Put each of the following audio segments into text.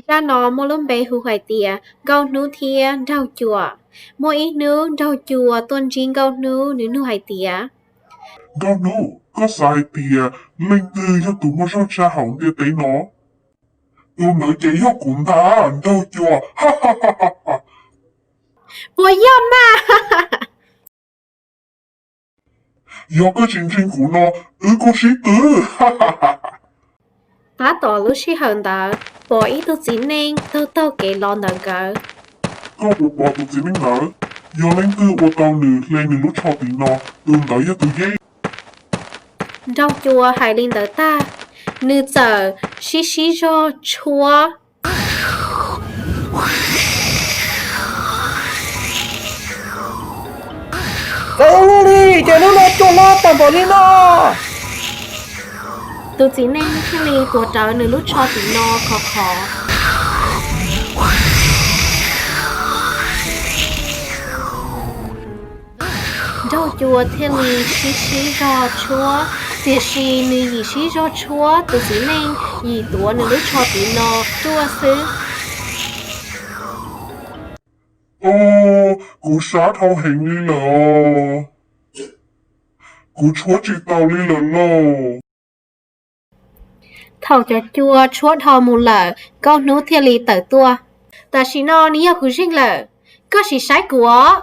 Zaj no muaj lub npe hu hais tias Nkauj Hnub thiab Nraug Cua. Muaj ib hnub Nraug Cua tuaj ntsib Nkauj Hnub, nws nug hais tias, Nkauj Hnub, koj xav hais tias leej twg yog tus muaj zog tshaj hauv ntiaj teb no? Tus ntawd ces yog kuv ntag, Nraug Cua. Puas yog mas? Yog koj tsis ntseeg kuv no, wb kuj sib tw. Tab tom lub sij hawm ntawd pom ib tug txiv neej taug taug kev los ntawm nkawd. Koj puas pom tus txiv neej ntawd? Yog leej twg ua tau nws hle nws lub tsho tim no, tus ntawd yog tus yeej. Nraug Cua hais li ntawd tag, nws txawm sib sib zog tshuab. Txawv luaj li, ces hnub no cua hlob tag npaum li no. Tus txiv neej thiaj li tuav rawv nws lub tsho tim no khov khov. Nraug Cua thiaj li sib sib zog tshuab, tiam sis nws yim sib zog tshuab, tus txiv neej yim tuav nws lub tsho tim no tuaj xwb. Au, kuv sab dhau heev li lawm os. Kuv tshuab tsis tau li lawm lauj. Thaum cov cua tshuab dhau mus lawm, Nkauj Hnub thiaj li tawm tuaj. Tam sim no nws yog kuv zeej lawm, koj sim saib kuv os.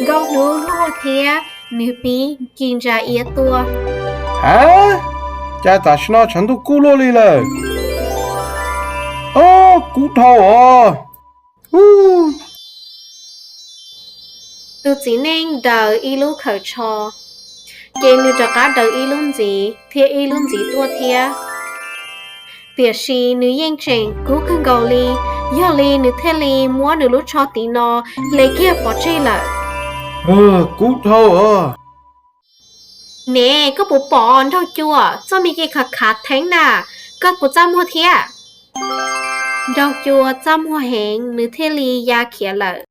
Nkauj Hnub luag thiab nws pib ci ntsa iab tuaj. Ha, cas tam sim no tshav ntuj kub luaj li lawm. Au, kub dhau os. Tus txiv neej daws ib lub khawv tsho, ces nws rov qab daws ib lub ntxiv thiab ib lub ntxiv tuaj thiab. Tiam sis nws yeej tseem kub kawg nkaus li, yog li nws thiaj li muab nws lub tsho tim no hle kiag pov tseg lawm. Kub dhau os. Ne, koj puas pom Nraug Cua txoj me ce khav khav theeb na, koj puas txaj muag thiab? Nraug Cua txaj muag heev, nws thiaj li ya khiav lawm.